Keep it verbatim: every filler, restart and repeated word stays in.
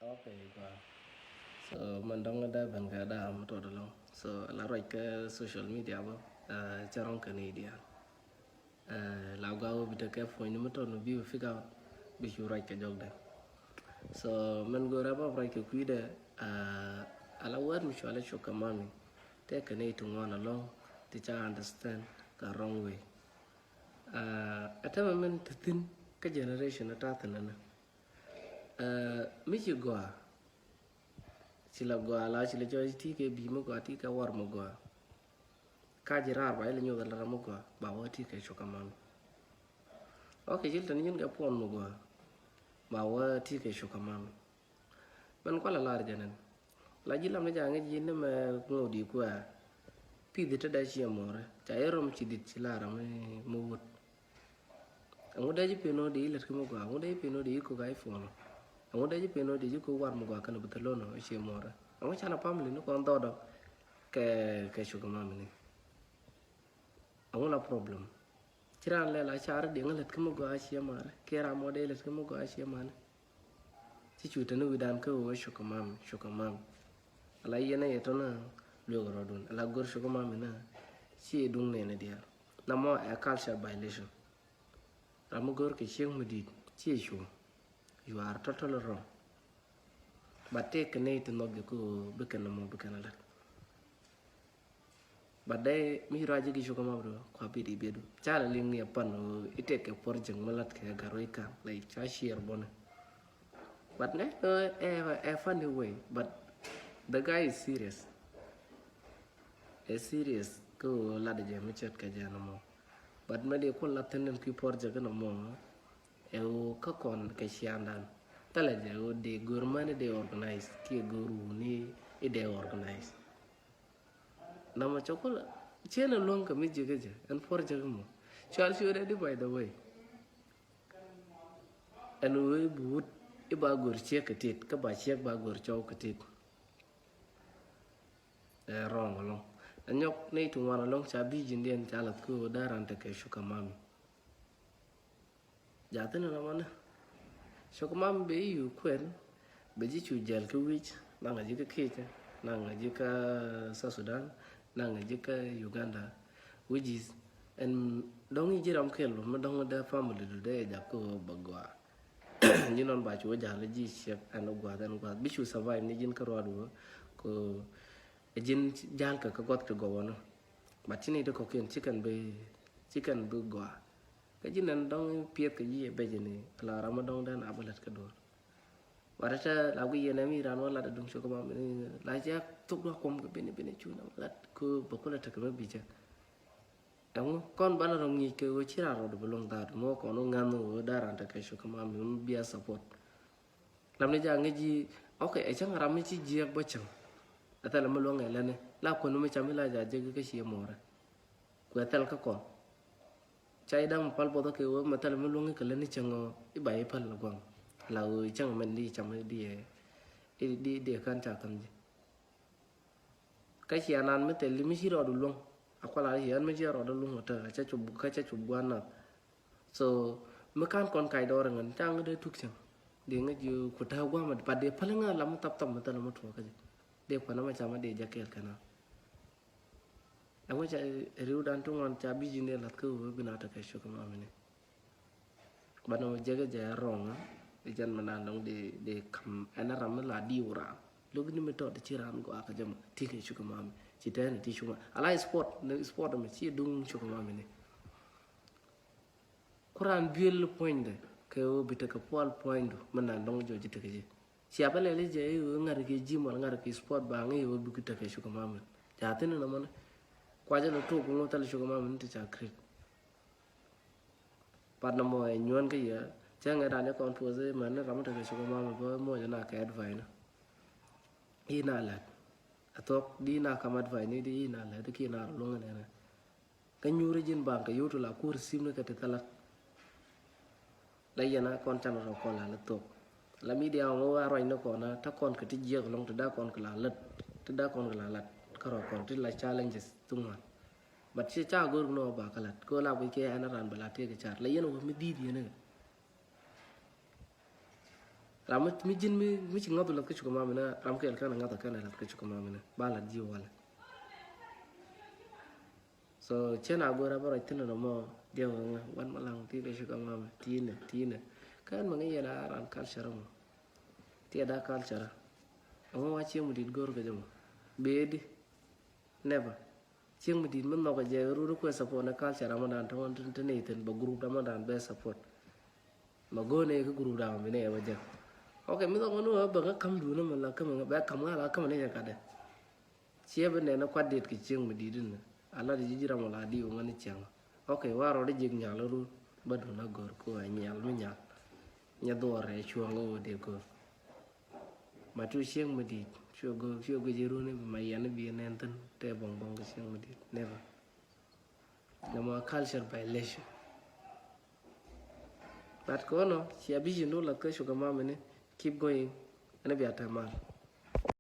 Okay, gua. So, mɛn dɔ̱ŋ dee ben kɛ da̱a̱ mi tɔt ɛlɔ̱ŋ. So, la ruac kɛ social media bä, eh, cɛ rɔ̱ŋ kɛ ni diaal. Eh, la gua wä bi tekɛ puɔ̱ny ni mi tɔt ni bi wä figure out, bi cu ruac kɛ jɔkdɛ. So, mɛn go̱o̱rä bä ruac kɛ kui̱dɛ, eh, ala word mi cualɛ Sugar Mami. Tekɛ ni ti ŋuan ɛlɔ̱ŋ, ti ca understand kɛ wrong way. Eh, ɛ tämɛ mɛn ti thi̱n kä generation ɛ ta̱thi̱n ɛnɛ. Eh, mi ci gɔaa, ci la gɔaa la ci la cɔc ti kɛ bi mi gɔaa, ti kɛ war mi gɔaa. Ka ji̱ raar ba ilɛ nyoth ala ram mi gɔaa ba wä ti kɛ Sugar Mami. Ok, ci la tɛn nyin kɛ puɔn mi gɔaa ba wä ti kɛ Sugar Mami. Mɛn kualɛ lar jɛ nɛn. La ji̱ lam ni ja̱ ŋäc ji̱ ni mɛ ŋot di kuɛ. Pi̱th te dee ciɛ mɔrɛ. Ca irom ci dit ci lar mi, mi wut. Ɛŋu dee ji̱ pin ɔ di ilɛt ki mi gɔaa. Ɛŋu dee ji̱ pin ɔ di ikok iPhone. Ɛŋu dee ji̱ pin ɔ di ji̱ kok war mi gɔaa kɛn bi thil lon ɔ ciɛ mɔrɛ. Ɛŋu canɛ family ni kɔn dhɔdɔ kɛ, kɛ Sugar Mami ni. Ɛŋu la problem. Ci raan lɛl a car diɛŋ lät kä mi gɔaa a ciɛ mari. Kiɛ ram mɔ dee lät kä mi gɔaa a ciɛ mani. Ci cu teni wi̱dan kä wee Sugar Mami, Sugar Mami. Ala yɛn a yɛ tɔn a luek rɔdun. Ala gor Sugar Mami na. Ci duŋ nɛni diaal. Na mɔ ɛ culture violation. Ram mi gor kɛ cieŋ mi dit. Ci cu. You are totally wrong. But tëëkɛ nɛy ti nhɔk jɛ kä ɣöö bikɛn nɔmɔ bikɛn a lät. But dee mi ruac ji̱ ki Sugar Mami bro, kua bit i̱ biɛdu. Ca la liŋ ni a pan ɣöö i̱ tëëkɛ puɔr ji̱ŋ mi lat kɛ gat ruac ka̱n, like, ca share bɔni. But nɛ ɛ, ɛ, ɛ funny way, but the guy is serious. Ɛ serious kä ɣöö lat jɛ mi cɛt kɛ jɛ nɔmɔ. But mɛ dee kun lat thi̱n ni ki puɔr ji̱ŋ nɔmɔ. Ɛ ɣöö kä kɔn kɛ ciaŋdan. Thilɛ jɛ ɣöö dee gör mani dee organize kiɛ gör wuni i̱ dee organize. Namɔ cɛ kulɛ ciɛ ni luäŋ kɛ mi jiäkä jɛ ɛn puɔr jɛ kä mɔ. Cual ciö dee di, by the way. Ɛn ɣöö i̱ bi wut i̱ ba gör ciek kɛ tit kä ba ciek ba gör cɔw kɛ tit. Ɛ wrong ɛlɔ̱ŋ. Ɛ nyɔk ni ti ŋuan ɛlɔ̱ŋ ca bi ji̱ndiɛn ca lath kä ɣöö dee ran tekɛ Sugar Mami. Ja̱thi̱n in amani. Sugar Mami bɛ i̱ Ukraine, bɛ ji̱ cu jɛl kä wi̱c, naŋ a ji̱ kä Kenya, naŋ a ji̱ kä South Sudan, naŋ a ji̱ kä Uganda, which is, ɛn dɔ̱ŋ i̱ ji̱ ram kɛl mi dɔ̱ŋ dee family du dee jak kä bɛ gɔaa. Ji̱ nɔn ba cu wä ja̱l ji̱ ciek ɛn gua̱th, ɛn gua̱th. Bi cu survive ni ji̱n kä ruaad wä, ko ji̱n ja̱l kä kä gua̱th ti gɔwä ni. But ci ni ti kɔkiɛn ci kɛn bi, ci kɛn bi gɔaa. Kä ji̱ nɛn dɔ̱ŋ piɛth kɛ ji̱ ɛ bɛc ni la ram mi dɔ̱ŋ dɛn a bä lät kä duɔ̱ɔ̱r. But ɛ la guic yɛn ɛ mi ran wä lat a duŋ Sugar Mami ni la jiak thok duak kuɔm kɛ bini bini cu na lat kä bä kulɛ tekɛ mi bi jɛ. Ɛŋu kɔn banɛ rɔ ŋi̱i̱c kɛ ɣöö ci ran rɔɔd bi luŋ dhaat mɔ kɔn wä ŋa̱n ɣöö da̱a̱ ran tekɛ Sugar Mami mi bia support. Lam ni ja̱ ŋi̱i̱c ji̱, ok, ɛ cäŋ ram mi ci jiɛk bä cäŋ. Ɛ thɛlɛ mi luäŋ ɛ lɛni la kuäni mi cam mi la ja̱ jek kä ciɛ mɔɔrɛ. Kuɛ thɛl kä kɔn. Ca i̱ da̱ŋ mi pal buɔth kä kɛ ɣöö mɛ thɛl mi luäŋ kɛ lɛni cäŋ ɔ i̱ ba i̱ päl ni gua̱ŋ. La ɣöö i̱ cäŋ mɛn di cam i̱ di ɛ, i̱ di, di ɛ ka̱n ca ka̱n ji̱. Kä ciɛ nan mi thil mi ci rɔɔdu luäŋ. A kual a ciɛ ɛn mi ci rɔɔdu luäŋ ɔ te kä cä cop, kä cä cop gua̱n nath. So mi ka̱n kɔn kac dɔɔr ɛ ŋän ca ŋä dee tuk cäŋ. Dee ŋä ji̱ ku te gua̱n mɛ, but dee päl ŋä lam mi thap thap mi thil mi tuɔɔk kä jɛ. Dee kuanä mɛ ca mɛ dee jɛ kɛɛl kɛ na. Ɛŋu ca riwdan ti ŋuan ca bi ji̱n dee lath kä ɣöö bi na tekɛ Sugar Mami ni. Banɛ mɛ jek jɛ rɔŋ, i̱ jɛn mɛ nan dɔŋ dee, dee kam ɛn ram mi la diw ram. Lo̱k ni mi tɔt ci ram gɔaa kä jɛ mɔ ti kɛ Sugar Mami. Ci tɛn ti Sugar Mami. Ala sport, ni sport mɛ ci duŋ Sugar Mami ni. Ku ran biel puɔ̱nydɛ kɛ ɣöö bi tekɛ pual puɔ̱nydu mɛ nan dɔŋ jɔc ci tekɛ ji̱. Cia bä lɛl i̱ jɛ i̱ ɣöö ŋa̱t kɛ ji̱ mɔl ŋa̱t kɛ sport ba ŋi̱i̱ ɣöö bikɛ tekɛ Sugar Mami. Ca thi̱n in amɔni. Kuacä ni tok ŋuɔ̱t thil Sugar Mami ni ti ca create. Pat nɔmɔ ɛ nyuɔ̱n kä yɛ cä ŋɛ dan i̱ kɔn puɔth i̱ mɛn ni ram mi tekɛ Sugar Mami bä muɔc ina kɛ advice ni. Ina lät a thuɔk di ina kam advice ni di ina lät ki ina rɔ luŋ ni ni. Kä nyuuri ji̱n baŋ kɛ yut la kur sim ni kɛ ti thɛlät. La yɛn a kɔn can rɔ kɔn la lät thuɔk. La media ŋɔ wa ruac ni kɔn a ta kɔn kɛ ti jiɛk lɔŋ ti da kɔn kɛ la lät, ti da kɔn kɛ la lät kä rɔ kɔn ti la challenges ti ŋuan. But ci ca go̱r ni wä ba kä lat ko la guic kɛ ɛn a ran bɛ la tëë kɛ car la yɛn wä mi dhi̱i̱t yɛn kɛ. Ram mi ji̱n mi, mi ci ŋa̱th lath kä sugar mummy ni, ram kɛl kɛn ŋa̱th kɛn lath kä sugar mummy ni. Ba lath ji̱ walɛ. So cɛ na go̱o̱r a bä rɔc thi̱n nɔmɔ, diɛw ŋa wan ma laŋ ti kä sugar mummy, ti nɛ, ti nɛ. Kɛn ma ŋäc yɛn a ran culture mɔ. Ti a da culture. Ɛŋu wa Cieŋ mi di̱i̱t go̱o̱r kɛ jɛ mɔ. Bee di. Never. Cieŋ mi di̱i̱t mi nhɔk jɛ rut kuɛ support ni culture dama dan ti wan ti ni thin ba group dama dan bɛ support. Ma go̱o̱r ni ki group dama bi ni ɛ ba jɛ. Okay, mi nhɔk ni wä bɛ kä kam duuni mi la kam bɛ kam ŋa la kam ni jɛ kat dɛ. Ciɛ bi nɛn kuat diet kɛ Cieŋ mi di̱i̱t ni. A la di ji̱ ji̱ ram wala di wä ŋa ni cieŋ. Okay, wa rɔ di ji̱ nyal rut ba dun a go̱o̱r ku a nyal mi nyal. Nyɛ dhuɔr ɛ cuɔ̱ŋ wä di go̱o̱r. Ma tu Cieŋ mi di̱i̱t, cuɛ go̱, cuɛ go̱ ji̱ runi bi ma yɛn bi nɛn thin tɛ bɔŋ bɔŋ kɛ Cieŋ mi di̱i̱t. Never. Nɛ mɔ culture violation. But kono cia vision do la kä sugar mummy ni, keep going. Ɛn bia tɛ mal.